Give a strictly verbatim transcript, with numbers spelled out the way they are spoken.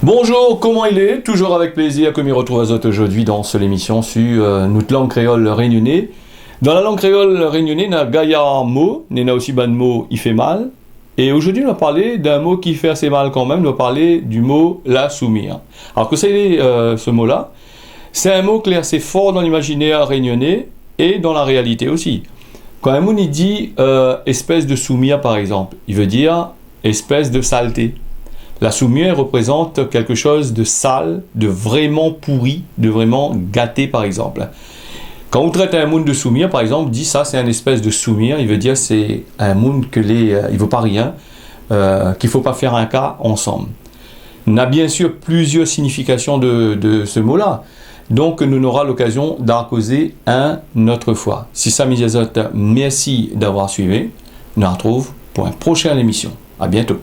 Bonjour, koman i lé ? Toujour avèk plézir ke mi retrouv azot zordi dan sèt émisyon su, euh, nout lang kréol rényoné. Dan la lang kréol rényoné, na gayar mo, néna osi bann mo i fé mal. É zordi, nou va parl d'in mo ki fé asé mal kanmèm, nou va parl di mo la soumir. Alor, kosa i lé, euh, se mo-la ? Sé in mo k'lé asé for dan limazinèr rényoné é dan la réalité osi. Kan in moun i di, euh, espès de soumir, par égzanp, i vé dir espès de salté. La soumir i reprézant kékshoz de sal, de vréman pouri, de vréman gaté, par égzanp. Kan ou trèt in moun de soumir, par égzanp, ou di sa sé in espès de soumir, i vé dir sé in moun ke lé, euh, i vo pa rien, euh, k'i fo pa fé in ka ansanm. Na biensir plizièr signifikasyon de, de se mo-la. Donk, nou nora lokazyon d'in kozé in not foi. Si sa, mi di azot mèrsi d'avoir suivi. Nou artrouv pou in proshin émisyon. A bientôt.